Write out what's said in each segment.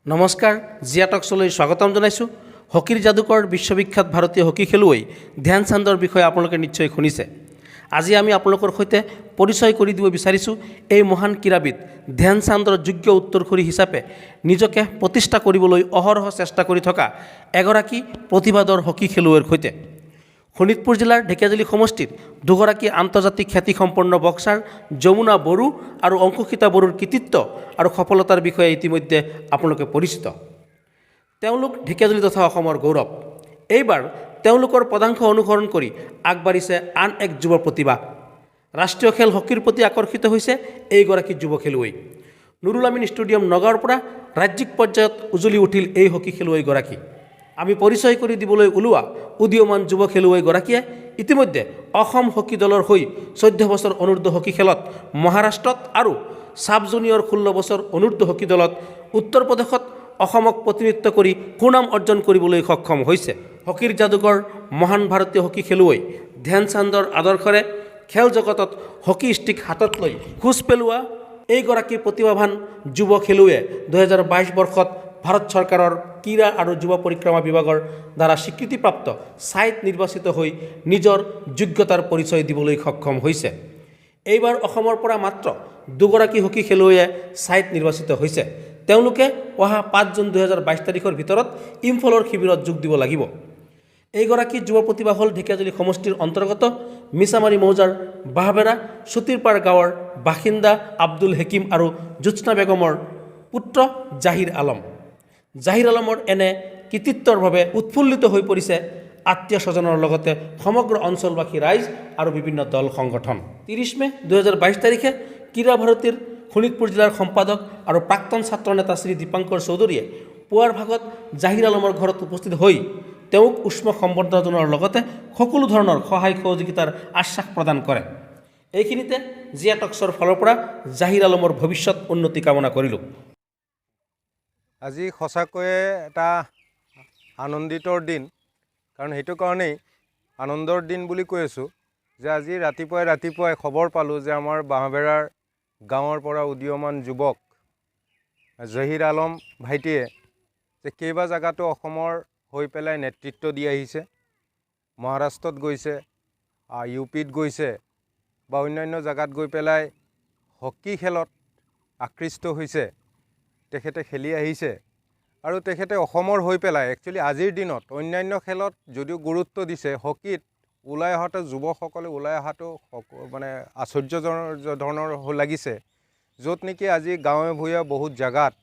নমস্কাৰ, জিয়া টক্সলৈ স্বাগতম জনাইছোঁ। হকীৰ যাদুকৰ, বিশ্ববিখ্যাত ভাৰতীয় হকী খেলুৱৈ ধ্যান চান্দৰ বিষয়ে আপোনালোকে নিশ্চয় শুনিছে। আজি আমি আপোনালোকৰ সৈতে পৰিচয় কৰি দিব বিচাৰিছোঁ এই মহান ক্ৰীড়াবিদ ধ্যান চান্দৰ যোগ্য উত্তৰসূৰী হিচাপে নিজকে প্ৰতিষ্ঠা কৰিবলৈ অহৰহ চেষ্টা কৰি থকা এগৰাকী প্ৰতিভাধৰ হকী খেলুৱৈৰ সৈতে। শোণিতপুৰ জিলাৰ ঢেকীয়াজুলি সমষ্টিৰ দুগৰাকী আন্তৰ্জাতিক খ্যাতিসম্পন্ন বক্সাৰ যমুনা বড়ো আৰু অংকুশিতা বড়োৰ কৃতিত্ব আৰু সফলতাৰ বিষয়ে ইতিমধ্যে আপোনালোকে পৰিচিত। তেওঁলোক ঢেকীয়াজুলি তথা অসমৰ গৌৰৱ। এইবাৰ তেওঁলোকৰ পদাংক অনুসৰণ কৰি আগবাঢ়িছে আন এক যুৱ প্ৰতিভা। ৰাষ্ট্ৰীয় খেল হকীৰ প্ৰতি আকৰ্ষিত হৈছে এইগৰাকী যুৱ খেলুৱৈ। নুৰুল আমিন ষ্টেডিয়াম, নগাঁৱৰ পৰা ৰাজ্যিক পৰ্যায়ত উজলি উঠিল এই হকী খেলুৱৈগৰাকী। আমি পৰিচয় কৰি দিবলৈ ওলোৱা উদীয়মান যুৱ খেলুৱৈগৰাকীয়ে ইতিমধ্যে অসম হকী দলৰ হৈ 14 বছৰ অনুৰ্ধ হকী খেলত মহাৰাষ্ট্ৰত আৰু ছাব জুনিয়ৰ 16 বছৰ অনুৰ্ধ হকী দলত উত্তৰ প্ৰদেশত অসমক প্ৰতিনিধিত্ব কৰি সুনাম অৰ্জন কৰিবলৈ সক্ষম হৈছে। হকীৰ যাদুকৰ, মহান ভাৰতীয় হকী খেলুৱৈ ধ্যান চান্দৰ আদৰ্শৰে খেল জগতত হকী ষ্টিক হাতত লৈ খোজ পেলোৱা এইগৰাকী প্ৰতিভাৱান যুৱ খেলুৱৈয়ে 2022 বৰ্ষত ভাৰত চৰকাৰৰ ক্ৰীড়া আৰু যুৱ পৰিক্ৰমা বিভাগৰ দ্বাৰা স্বীকৃতিপ্ৰাপ্ত ছাইত নিৰ্বাচিত হৈ নিজৰ যোগ্যতাৰ পৰিচয় দিবলৈ সক্ষম হৈছে। এইবাৰ অসমৰ পৰা মাত্ৰ দুগৰাকী হকী খেলুৱৈয়ে ছাইত নিৰ্বাচিত হৈছে। তেওঁলোকে অহা 5 জুন 2022 তাৰিখৰ ভিতৰত ইম্ফলৰ শিবিৰত যোগ দিব লাগিব। এইগৰাকী যুৱ প্ৰতিভা হ'ল ঢেকীয়াজুলি সমষ্টিৰ অন্তৰ্গত মিছামাৰী মৌজাৰ বাঁহবেৰা চুতিৰপাৰ গাঁৱৰ বাসিন্দা আব্দুল হেকিম আৰু জ্যোৎস্না বেগমৰ পুত্ৰ জাহিৰ আলম। জাহিৰ আলমৰ এনে কৃতিত্বৰ বাবে উৎফুল্লিত হৈ পৰিছে আত্মীয় স্বজনৰ লগতে সমগ্ৰ অঞ্চলবাসী ৰাইজ আৰু বিভিন্ন দল সংগঠন। 30 মে' 2022 তাৰিখে ক্ৰীড়া ভাৰতীৰ শোণিতপুৰ জিলাৰ সম্পাদক আৰু প্ৰাক্তন ছাত্ৰ নেতা শ্ৰী দীপাংকৰ চৌধুৰীয়ে পুৱাৰ ভাগত জাহিৰ আলমৰ ঘৰত উপস্থিত হৈ তেওঁক উষ্ম সম্বৰ্ধনা জনোৱাৰ লগতে সকলো ধৰণৰ সহায় সহযোগিতাৰ আশ্বাস প্ৰদান কৰে। এইখিনিতে জিয়া টক্সৰ ফালৰ পৰা জাহিৰ আলমৰ ভৱিষ্যত উন্নতি কামনা কৰিলোঁ। আজি সঁচাকৈয়ে এটা আনন্দিতৰ দিন। কাৰণ সেইটো কাৰণেই আনন্দৰ দিন বুলি কৈ আছোঁ যে আজি ৰাতিপুৱাই ৰাতিপুৱাই খবৰ পালোঁ যে আমাৰ বাঁহবেৰাৰ গাঁৱৰ পৰা উদীয়মান যুৱক জহিৰ আলম ভাইটিয়ে যে কেইবা জেগাতো অসমৰ হৈ পেলাই নেতৃত্ব দি আহিছে, মহাৰাষ্ট্ৰত গৈছে, ইউ পিত গৈছে বা অন্যান্য জেগাত গৈ পেলাই হকী খেলত আকৃষ্ট হৈছে, তেখেতে খেলি আহিছে আৰু তেখেতে অসমৰ হৈ পেলাই একচুৱেলি আজিৰ দিনত অন্যান্য খেলত যদিও গুৰুত্ব দিছে, হকীত ওলাই অহাটো, যুৱকসকলে ওলাই অহাটো মানে আশ্চৰ্যজনক ধৰণৰ লাগিছে। য'ত নেকি আজি গাঁৱে ভূঞে বহুত জেগাত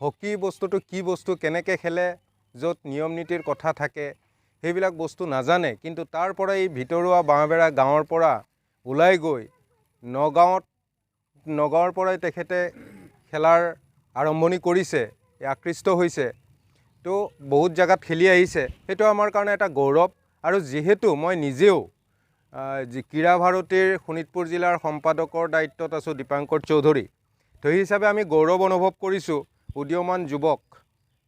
হকী বস্তুটো কি বস্তু, কেনেকৈ খেলে, য'ত নিয়ম নীতিৰ কথা থাকে, সেইবিলাক বস্তু নাজানে। কিন্তু তাৰ পৰা এই ভিতৰুৱা বাঁহবেৰা গাঁৱৰ পৰা ওলাই গৈ নগাঁৱৰ পৰাই তেখেতে খেলাৰ আৰম্ভণি কৰিছে, আকৃষ্ট হৈছে, তো বহুত জেগাত খেলি আহিছে। সেইটো আমাৰ কাৰণে এটা গৌৰৱ। আৰু যিহেতু মই নিজেও যি ক্ৰীড়া ভাৰতীৰ শোণিতপুৰ জিলাৰ সম্পাদকৰ দায়িত্বত আছোঁ, দীপাংকৰ চৌধুৰী, তো সেই হিচাপে আমি গৌৰৱ অনুভৱ কৰিছোঁ উদীয়মান যুৱক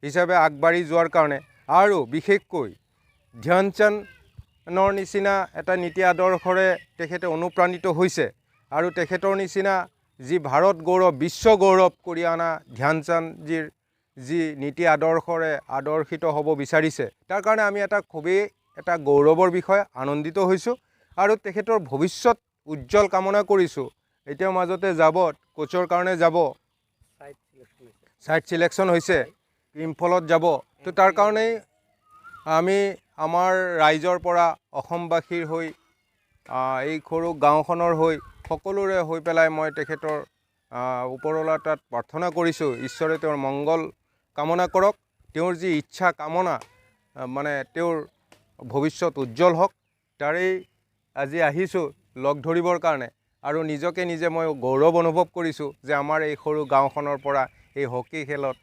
হিচাপে আগবাঢ়ি যোৱাৰ কাৰণে। আৰু বিশেষকৈ ধ্যানচান্দৰ নিচিনা এটা নীতি আদৰ্শৰে তেখেতে অনুপ্ৰাণিত হৈছে আৰু তেখেতৰ নিচিনা যি ভাৰত গৌৰৱ, বিশ্ব গৌৰৱ কৰি অনা ধ্যানচান্দজীৰ যি নীতি আদৰ্শৰে আদৰ্শিত হ'ব বিচাৰিছে, তাৰ কাৰণে আমি এটা খুবেই এটা গৌৰৱৰ বিষয়, আনন্দিত হৈছোঁ আৰু তেখেতৰ ভৱিষ্যত উজ্জ্বল কামনা কৰিছোঁ। এতিয়া মাজতে যাব, কোচৰ কাৰণে যাব, ছাইড চিলেকশ্যন হৈছে, ইম্ফলত যাব। তো তাৰ কাৰণেই আমি আমাৰ ৰাইজৰ পৰা, অসমবাসীৰ হৈ, এই সৰু গাঁওখনৰ হৈ, সকলোৰে হৈ পেলাই মই তেখেতৰ ওপৰৱালা তাত প্ৰাৰ্থনা কৰিছোঁ, ঈশ্বৰে তেওঁৰ মংগল কামনা কৰক, তেওঁৰ যি ইচ্ছা কামনা, মানে তেওঁৰ ভৱিষ্যত উজ্জ্বল হওক। তাৰেই আজি আহিছোঁ লগ ধৰিবৰ কাৰণে আৰু নিজকে নিজে মই গৌৰৱ অনুভৱ কৰিছোঁ যে আমাৰ এই সৰু গাঁওখনৰ পৰা এই হকী খেলত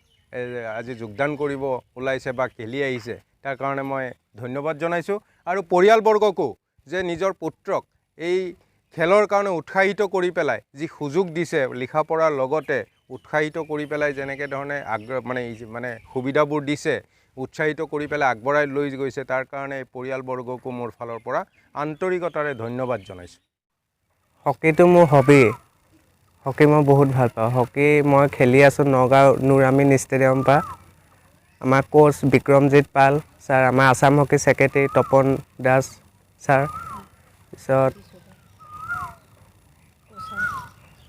আজি যোগদান কৰিব ওলাইছে বা খেলি আহিছে। তাৰ কাৰণে মই ধন্যবাদ জনাইছোঁ আৰু পৰিয়ালবৰ্গকো যে নিজৰ পুত্ৰক এই খেলৰ কাৰণে উৎসাহিত কৰি পেলাই যি সুযোগ দিছে, লিখা পঢ়াৰ লগতে উৎসাহিত কৰি পেলাই যেনেকৈ ধৰণে আগ্ৰহ মানে সুবিধাবোৰ দিছে, উৎসাহিত কৰি পেলাই আগবঢ়াই লৈ গৈছে, তাৰ কাৰণে পৰিয়ালবৰ্গকো মোৰ ফালৰ পৰা আন্তৰিকতাৰে ধন্যবাদ জনাইছোঁ। হকীটো মোৰ হবি। হকী মই বহুত ভাল পাওঁ। হকী মই খেলি আছোঁ নগাঁও নুৰ আমিন ষ্টেডিয়ামৰ পৰা। আমাৰ কোচ বিক্ৰমজিৎ পাল ছাৰ, আমাৰ Assam hockey secretary Tapan Das sir, পিছত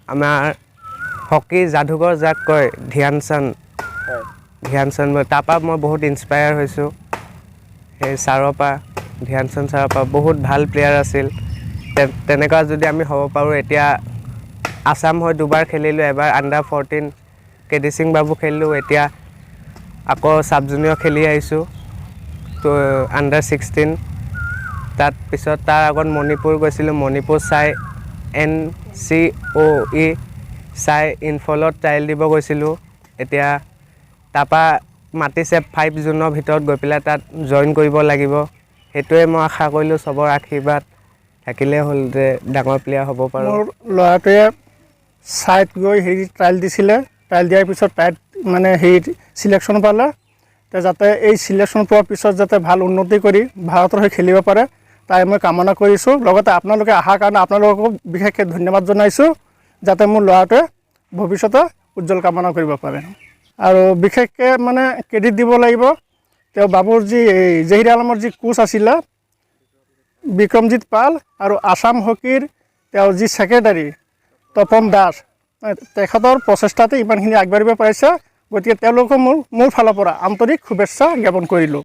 আমাৰ হকী যাদুকৰ যাক কয় ধ্যান চান্দ, ধ্যান চান্দ, তাৰপৰা মই বহুত ইনস্পায়াৰ হৈছোঁ। সেই ছাৰৰ পৰা, ধ্যান চান্দ ছাৰৰ পৰা বহুত ভাল প্লেয়াৰ আছিল। তেনেকুৱা যদি আমি হ'ব পাৰোঁ। এতিয়া আছাম হৈ দুবাৰ খেলিলোঁ, এবাৰ আণ্ডাৰ 14 কে ডি সিং বাবু খেলিলোঁ, এতিয়া আকৌ চাব জুনিয়ৰ খেলি আহিছোঁ, তো আণ্ডাৰ 16। তাত পিছত তাৰ আগত মণিপুৰ গৈছিলোঁ, মণিপুৰ চাই এনচিঅ' ই চাই ইম্ফলত ট্ৰায়েল দিব গৈছিলোঁ। এতিয়া তাৰপৰা মাতিছে, 5 জুনৰ ভিতৰত গৈ পেলাই তাত জইন কৰিব লাগিব। সেইটোৱে মই আশা কৰিলোঁ, চবৰ আশীৰ্বাদ থাকিলেই হ'ল যে ডাঙৰ প্লেয়াৰ হ'ব পাৰোঁ। মোৰ ল'ৰাটোৱে ছাইত গৈ হেৰি ট্ৰায়েল দিছিলে। ট্ৰায়েল দিয়াৰ পিছত তাইত মানে হেৰি চিলেকশ্যন পালে। যাতে এই চিলেকশ্যন পোৱাৰ পিছত যাতে ভাল উন্নতি কৰি ভাৰতৰ হৈ খেলিব পাৰে, তাই মই কামনা কৰিছোঁ। লগতে আপোনালোকে অহাৰ কাৰণে আপোনালোককো বিশেষকৈ ধন্যবাদ জনাইছোঁ, যাতে মোৰ ল'ৰাটোৱে ভৱিষ্যতে উজ্জ্বল কামনা কৰিব পাৰে। আৰু বিশেষকৈ মানে ক্ৰেডিট দিব লাগিব তেওঁ বাবুৰ যি এই জহিৰ আলমৰ যি কোচ আছিলে বিক্ৰমজিৎ পাল আৰু আছাম হকীৰ তেওঁৰ যি ছেক্ৰেটাৰী তপন দাস, তেখেতৰ প্ৰচেষ্টাতে ইমানখিনি আগবাঢ়িব পাৰিছে। গতিকে তেওঁলোকো মোৰ ফালৰ পৰা আন্তৰিক শুভেচ্ছা জ্ঞাপন কৰিলোঁ।